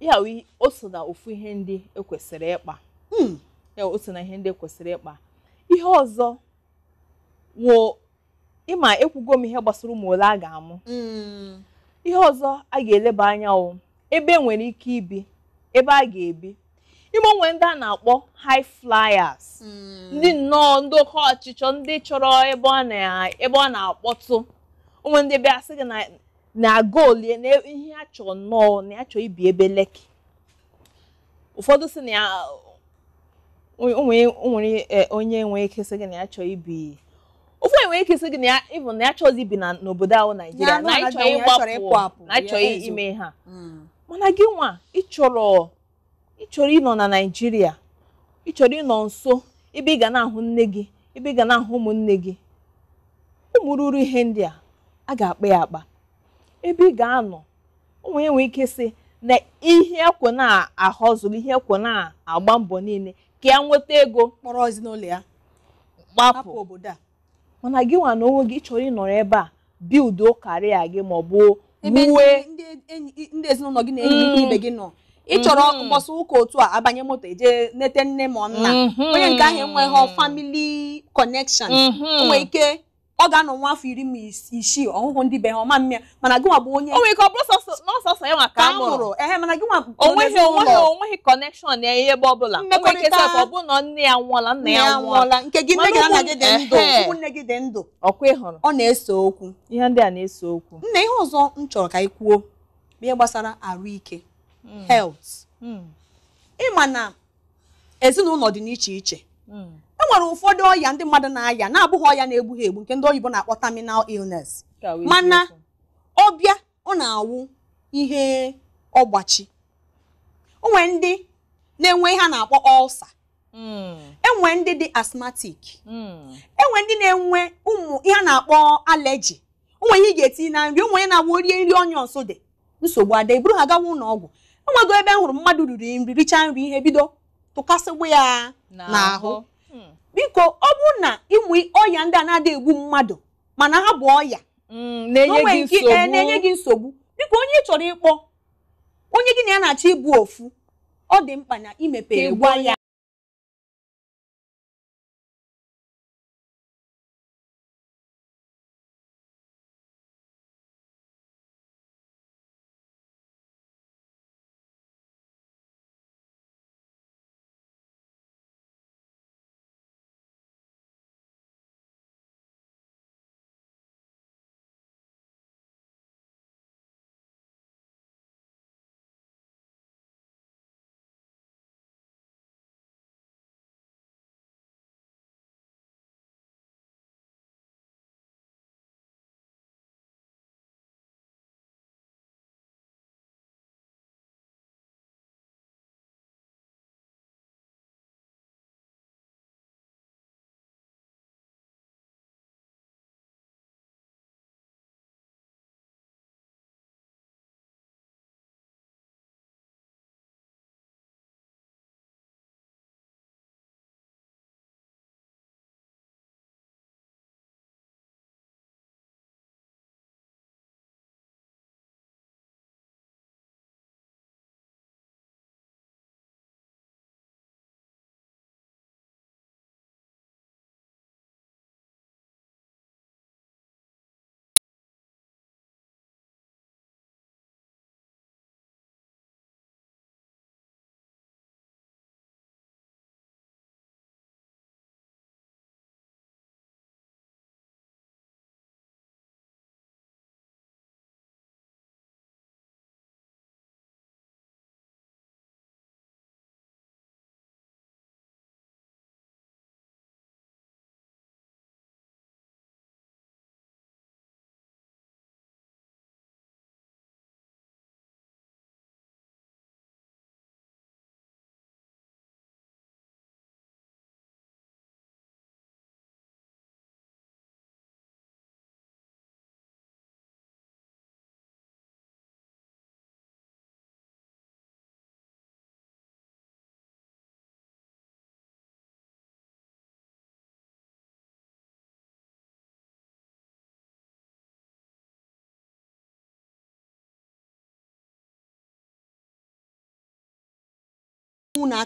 Ya wụ, o so na ofu ihe ndị ekwesịrị ịkpa. Ya o so na ihe ndị ekwesịrị ịkpa. Ihe ọzọ wụ, ịma, ekwugo m ihe gbasara ụmụ ole a ga-amụ. Ihe ọzọ a ga-eleba anya wụ ebe e nwere ike ibi, ebe a ga-ebi. Ime onwe ndị a na-akpọ high flyers, ndị nnọọ ndị oke ọchịchọ, ndị chọrọ ebe ọ na-akpọtụ. Onwe ndị bịa sị gị na goal na ihe ya chọrọ nnọọ na ya chọrọ ibi ebe Lekki. Ụfọdụ sị na ya onwere onye nwere ike sị gị na ya chọrọ ibi, ofu onye nwere ike sị gị na ya ịbụ na ya chọrọ ibi na n'obodo ahụ Naijiria, na ịchọ ịgbapụ, na ịchọ ime ha. Mana gị nwa ịchọrọ ịnọ na Naijiria, ịchọrọ ịnọ nso ebe ị ga na-ahụ nne gị, ebe ị ga na-ahụ ụmụnne gị, ụmụ ruru ihe ndị a a ga-akpa ya akpa ebe ị ga-anọ. Ụmụ ya nwere ike sị na ihe ekwe na-ahọzụrụ, ihe ekwe na-agba mbọ niile ka ya nweta ego kpọrọ ezinụlọ ya gbapụ obodo a. Mana gị nwa na onwe gị chọrọ ịnọrọ ebe a build karịa gị, ma ọ bụ wuwe ndị ezinụlọ gị na enyi ibe gị nọ. Ị chọrọ mgbasa ụka otu a abanye moto eje nete nne ma nna. Onye nke ahụ enweghị family connection, o nwere ike ọ ga-anọ nwa afọ 16 ọhụhụ ndị be ha ọma mmịa. Mana gị nwa bụ onye o nwere ike ọ bụrụ sọsọ ya nwa ka a mụrụ. Ehe, mana gị nwa onweghị connection ya ebe ọbụla. Mmekọrịta ọ bụ na nne ya nwụọla, nna ya nwụọla, nke gị nne gị na nna gị dị ndụ, ụmụnne gị dị ndụ. Ọkwa ịhụrụ ọ na-ese okwu. Ihe ndị a na-ese okwu. Nna, ihe ọzọ m chọrọ ka anyị kwuo bụ ihe gbasara ahụike, health. Ịma na ezinụlọ dị n'iche iche. E nwere ụfọdụ ọya ndị mmadụ na-aya na-abụghị ọya na-egbu ha egbu, nke ndị oyibo na-akpọ terminal illness. Mana ọbịa ọ na-awụ ihe ọgbachi. O nwere ndị na-enwe ihe a na-akpọ ulcer, enwe ndị dị asthmatic, enwe ndị na-enwe ụmụ ihe a na-akpọ allergy. O nwere ihe ị ga-etinye na nri, o nwere na-awụ rie nri onions dị nsogbu ada eburu ha gawa ụlọ ọgwụ. Enwego ebe m hụrụ mmadụ riri nri, richaa nri, ihe bido tụkasịgbu ya n'ahụ. Biko, ọ bụrụ na ịmụ ọya ndị a na-adịghị egbu mmadụ mana ha bụ ọya na-enye gị nsogbu, biko onye ị chọrọ ịkpọ, onye gị na ya na-achọ ịbụ ofu, ọ dị mkpa na imepere gwa ya. unu aka.